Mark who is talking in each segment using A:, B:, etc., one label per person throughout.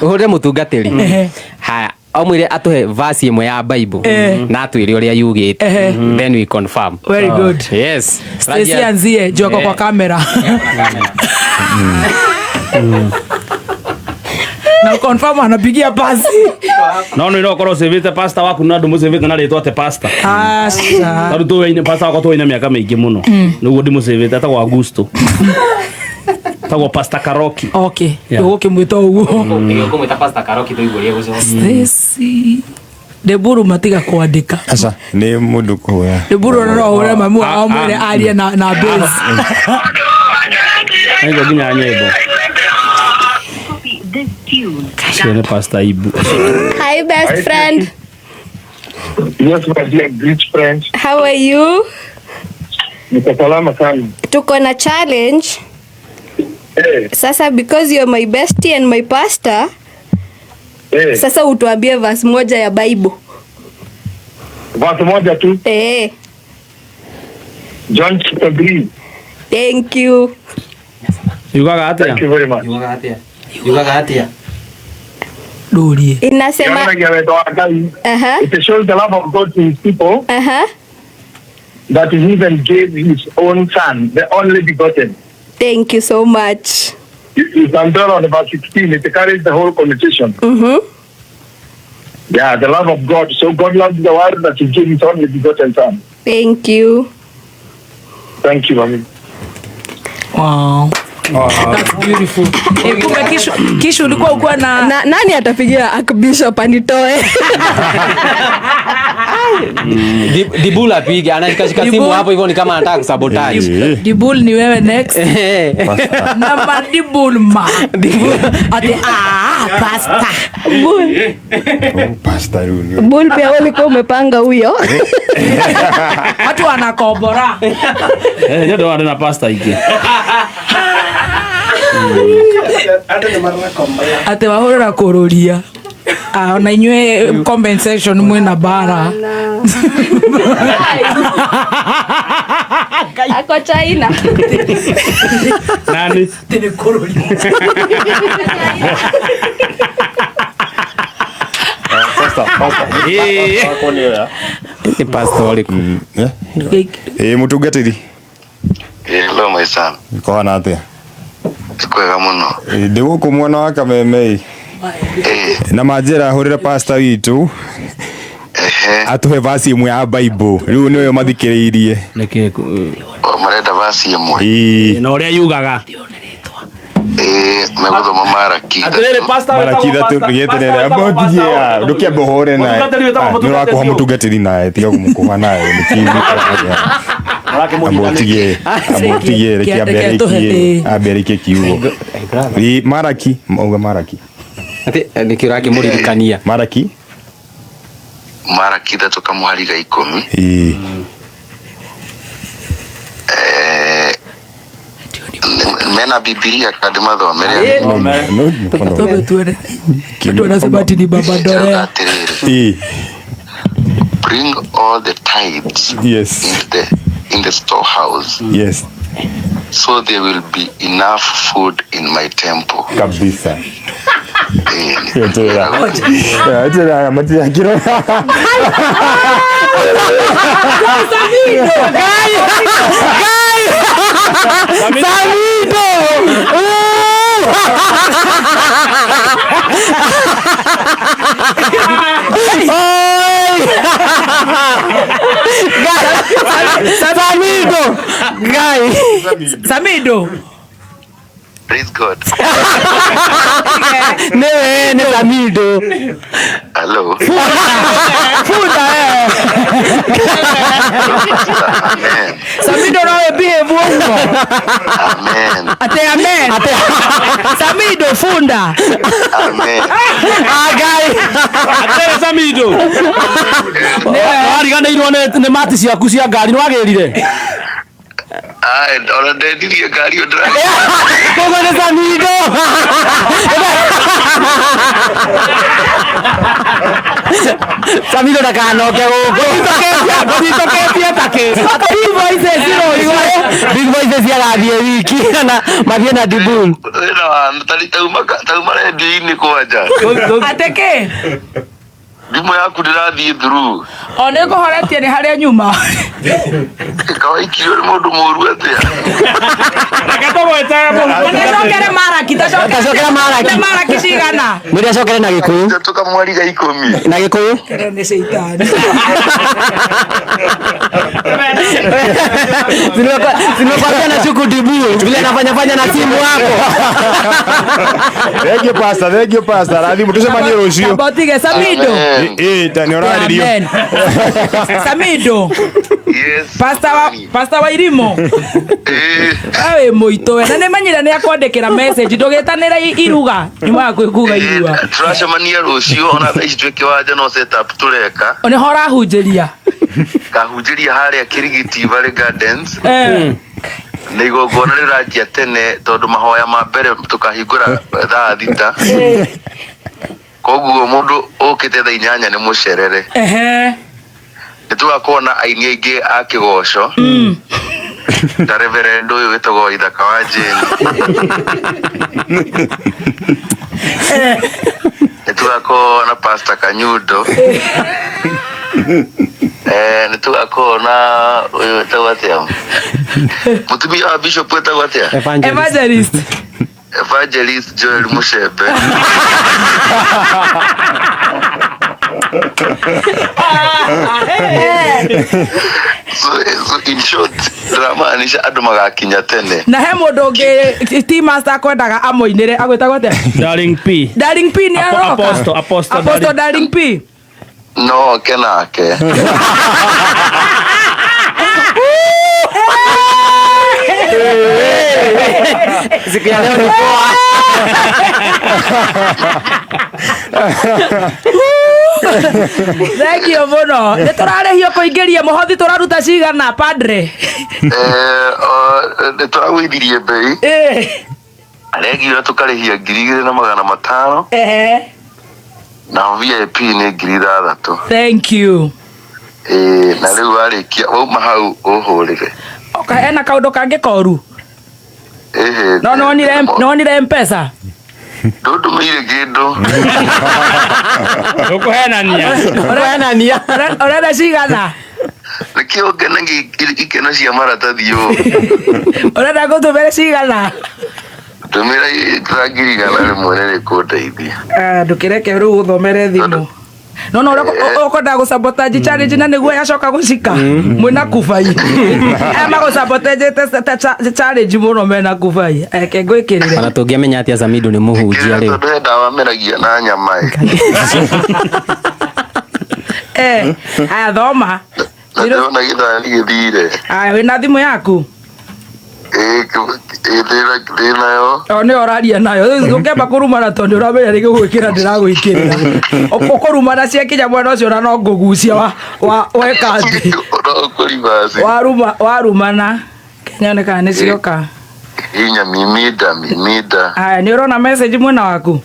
A: Ũhũrĩre mũtungatĩri.
B: Ehe.
A: Haya, amwĩre atũhe verse ĩmwe ya Bible
B: Eh.
A: na atwĩre ũrĩa yugĩte.
B: Ehe.
A: Then we confirm.
B: Very good.
A: Yes.
B: Stacy
A: Raja-
B: anzie juu ako
A: Eh.
B: kwa kamera na confirm anapigia pasi.
C: No nä no korwo cä pasta waku na ndå må cä te na rä twa te pasta.
B: Aca.
C: Tarä tå pasta wakwa tå mä aka mä ingä må no nä guo ndimå cä te etagwo Augusto, etagwo Pasta Karoki.
B: Okay.
C: Yeah.
B: Ũgũkĩmwĩta ũguo.
A: Nĩguo kũmwĩta Pastor Karoki tũigue ũrĩa egũcoka.
B: Stacy Deburu matiga kwandĩka.
D: Aca, nĩ mũndũ kũhoya.
B: Deburu ona no ahũre mami wao mwĩre arie na bass.
C: Naigua nginya nyĩmbo cio nĩ Pasta Ibu.
E: Hi, best friend.
F: Yes, my dear great friend.
E: How are you?
F: Niko salama sana.
E: Tuko na challenge.
F: Eh,
E: Sasa because you're my bestie and my pastor,
F: eh,
E: sasa utuambie verse moja ya Bible.
F: Verse moja tu.
E: Eh,
F: John chapter 3.
E: Thank you.
C: Yugaga atä
F: Thank you very much.
A: Yugaga atĩa? Yugaga atĩa?
B: Ndũrie.
E: Inasema
F: Yonanagia wendo wa Ngai.
E: aha,
F: It shows the love of God to his people
E: aha.
F: that he even gave his own son, the only begotten.
E: Thank you so much.
F: You can tell on verse 16, it carries the whole connotation. Yeah, the love of God. So God loved the world that he gave his only begotten son.
E: Thank you.
F: Thank you, Mami.
B: Wow. That's beautiful. Eh, kumbe kishu ulikuwa ukuwa na
E: Na, nani atapigia Archbishop anitoe?
A: Dibul apige, anashikashika simu
B: Dibul.
A: hapo hivyo ni kama anataka kusabotage.
D: Eh,
B: Dibul ni wewe next.
D: Pastor.
B: Na madibul ma. Ati ah pasta.
E: Bull,
D: Oh, pastor rĩu nĩ-
E: Bull pia wewe ulikuwa umepanga huyo.
B: Watu wanakobora.
C: Nä ndå warä na pasta ingä.
B: Ati wahũrĩra kũrũria. Ah, ona inyuĩ comment section mwĩna bara.
E: Ako China.
C: Nani?
B: Ati nĩ kũrũria.
D: Ah, pastor, pastor.
C: Eh.
D: Wakwa nĩ ũyũ.
A: Ni pastor ũrĩkũ?
D: Eh? Ĩ mũtungatĩri.
G: Hello my son.
D: Kũhana atĩa?
G: Kwega mũno.
D: Ĩ, ndĩ gũkũ mwena wa Kameme.
G: Eh,
D: Na manjĩra hũrĩre pastor witũ
G: ehe.
D: atũhe verse ĩmwe ya Bible. Rĩu nĩwe mathikĩrĩirie.
C: Nä
G: O marenda vasi ĩmwe.
D: Ĩ.
C: na å rä a yugaga.
G: Eh, megũthoma Maraki.
C: Atĩrĩrĩ, pastor
D: Maraki
C: wĩtagwo
D: ithatũ
C: pastor-
D: gĩeterere
C: pastor
D: amba
C: wĩtagwo
D: ũtigie
C: pastor
D: ya ndũkĩambe ũhũre naye.
C: Mũtungatĩri wĩtagwo
D: Ah, nĩ
C: mũtungatĩri
D: ũrakũha
C: ũyũ.
D: mũtungatĩri naye tiga kũmũkũha naye amba ũtigie amba ũtigie reke ambe
B: Reke tũhe,
D: arĩkie
B: ĩ.
D: ambe arĩkie kiugo. Ĩ, Maraki mauga Maraki.
A: Atĩ nĩkĩo ũrakĩmũririkania.
D: Maraki.
G: Maraki ithatũ kamũhari ga 10.
D: Ĩ.
G: Eh, mena Bibilia kandi mathomere.
D: No, no, no.
B: Tuombe tuone. Watu wanasema ati ni baba
G: Ĩrauga
B: Dorea.
G: atĩrĩrĩ,
D: Ĩ.
G: bring all the tithes
D: Yes.
G: in the storehouse
D: Yes.
G: so there will be enough food in my temple.
D: Kabisa.
G: Eh,
D: Gĩeterera. Gĩeterera matirakĩrora.
A: Samido! Samido! Guy!
B: Samido.
G: Praise God.
A: Nĩwe nĩ Samido.
G: Hello.
B: Funda eh.
G: Amen.
B: Samido nawe behave ũguo.
G: Amen.
B: Ate amen. Samido funda.
G: Amen.
A: Ah, guy!
C: Atĩrĩrĩ Samido. Wariganĩirwo nĩ mati ciaku cia ngari nĩ wagĩrire.
G: Ai, ona ndendirie ngari ĩyo ndĩra-
A: Koguo nĩ Samido! Samido ndakanoke gũkũ.
C: Nditoketie takĩ.
A: Big voices iroigwo. Big voices agathiĩ wiki na mathiĩ na Dibul.
G: Wĩna wa tauma redio-inĩ kwanja.
B: Ateke.
G: Thimũ yaku ndĩrathiĩ through.
B: O nĩ ngũhoretie nĩ harĩa nyuma.
G: Kawaikirio nĩ mũndũ mũru atĩa?
C: Reke tũgwĩte
B: Tacokere maraki,
A: Tacokere maraki.
B: Nĩ maraki cigana?
A: Mwĩre acokere na Gĩkũyũ.
G: Tũkamwariga 10.
A: Na Gĩkũyũ.
B: Kere nĩ caitani.
A: Zimekwambia na shuku Dibul vile anafanya fanya na simu hapo.
D: Thank you pastor, thank you pastor. Rathimu tucemanie rũciũ.
B: Kambotige Samido.
D: Ĩ ta nĩ ũrarĩrio.
B: Amen. Samido.
G: Yes.
B: Pastor wa Irimo. Awe mũitũ we. Na nĩ menyire nĩ akwandĩkĩra message ndũgĩtanĩra iruga. Nyuma ya kwĩkuga iruga.
G: Tũracemania rũciũ ona thaa ici twĩ kĩwanja no set up tũreka.
B: Nĩho ũrahunjĩria.
G: Kahunjĩria harĩa Kirigiti Valley Gardens.
B: Eh.
G: Nĩ igongona rĩranjia tene tondũ mahoya ma mbere tũkahingũra thaa 6. Koguo mũndũ ũkĩte thaa 8 nĩ mũcerere.
B: Ehe.
G: Nĩ tũgakorwo na aini aingĩ a kĩgoco. Ta reverend ũyũ wĩtagwo Ithaka wa Jane. Nĩ tũgakorwo na Pastor Kanyundo. Nĩ tũgakorwo na ũyũ wĩtagwo atĩa? Mũtumia wa Bishop wĩtagwo atĩa?
B: Evangelist.
G: Evangelist Joel Mushebe. So in short, ndĩramaanisha andũ magakinya tene.
B: Na he mũndũ ũngĩ T master akwendaga amũinĩre agwĩtagwo atĩa?
C: Darling P.
B: Darling P nĩ aroka.
C: Apostle
B: Darling P.
G: No oke nake.
A: Siku ya leo ni poa.
B: Thank you mũno. Nĩ tũrarĩhio kũingĩria mũhothi tũraruta cigana padre?
G: Nĩ tũragũithirie bei. Regular tũkarĩhia 2,500. Na VIP nĩ 6,000.
B: Thank you.
G: Na rĩu warĩkia wauma hau ũhũrĩre.
B: Oka hena kaũndũ kangĩ koru? No nonire M-Pesa.
G: Ndũndũmĩire kĩndũ.
C: Ũkũhenania.
A: Ũkũhenania.
B: Ũrenda cigana?
G: Nĩkĩo ngenagia ikeno cia maratathi ũũ.
B: Ũrenda ngũtũmĩre cigana?
G: Tũmĩra ta 100,000 nĩ rĩkũndeithia.
B: Ndũkĩreke rĩu ũthomere thimũ. No no ũkwenda gũsabotage challenge na nĩguo yacoka gũcika mwĩna kubai. Aya magũsabotage challenge mũno mena kubai. Reke ngwĩkĩrĩre.
A: Ona tũngĩamenya atĩa Samido nĩ mũhunjia rĩu.
G: Tondũ he ndawa meragia na nyama ĩ.
B: Aya thoma.
G: Na ndĩrona gĩthaa nĩ gĩthire.
B: Aya wĩna thimũ yaku?
G: Ndĩnayo.
B: O nĩ ũraria nayo. Ũngĩamba kũrumana tondũ ũramenya nĩ gũgwĩkĩra ndĩragwĩkĩrĩra. Ũkũrumana ciakinya mwena ũcio na no ngũgucia weka thĩ. Warumana. Kenya kana nĩ cioka.
G: Hinya mimida.
B: Aya nĩ ũrona message mwena waku?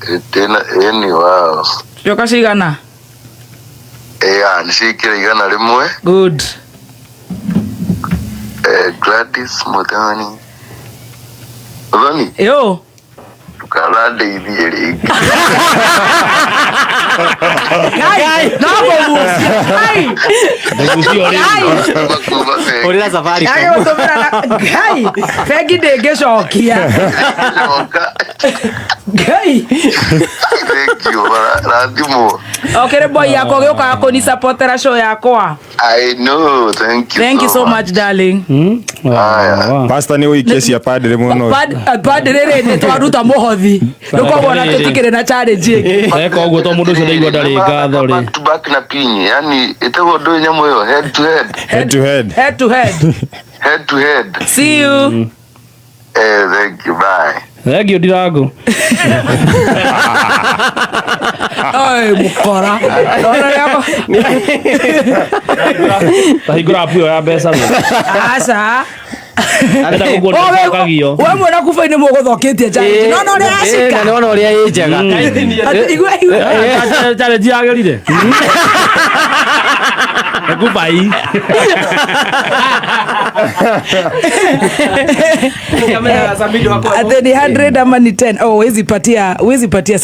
G: Ĩni wao.
B: Cioka cigana?
G: Nĩ ciĩkĩra 100.
B: Good.
G: Gladys Muthoni. Muthoni?
B: Yo.
G: Ndũkanandeithie rĩngĩ.
B: Ngai, no ngũgucia. Ngai.
C: Ndũgucio rĩngĩ.
A: Ũrĩra Safaricom.
B: Agĩgũtũmĩra na Ngai. Bengi ndĩngĩcokia. Ngai.
G: Thank you. Rathimwo.
B: Okere boy yakwa gĩũkaga kũnisapotera show yakwa.
G: I know. Thank you.
B: Thank you so much darling.
D: Pastor nĩ ũikie cia padre mũno.
B: Padre rĩ nĩ twaruta mũhothi. Rĩu koguo ona tũtikĩrĩ na challenge ĩngĩ.
C: Eka ũguo to mũndũ ũcio ndaigua ndarĩ ngatho rĩ.
G: Back to back na pinyi. Yani ĩtagwo ndũĩ nyamũ ĩyo head to head.
D: Head to head.
B: Head to head.
G: Head to head.
B: See you.
G: Thank you. Bye.
C: Thank you Ndirango.
B: Oi mukora.
C: Tahingũra app ĩyo ya mbeca rĩ.
B: Aca.
C: Enda guo ndacokagio.
B: We mwena kubai nĩ mũgũthokĩtie challenge no no ũrĩa yacika.
A: Na nĩwona ũrĩa ĩ njega.
B: Atĩ igua igua.
C: Challenge yagĩrire. Kubai.
B: Atĩ ni 100 ama ni 10? Oh, huwezi patia, huwezi patia.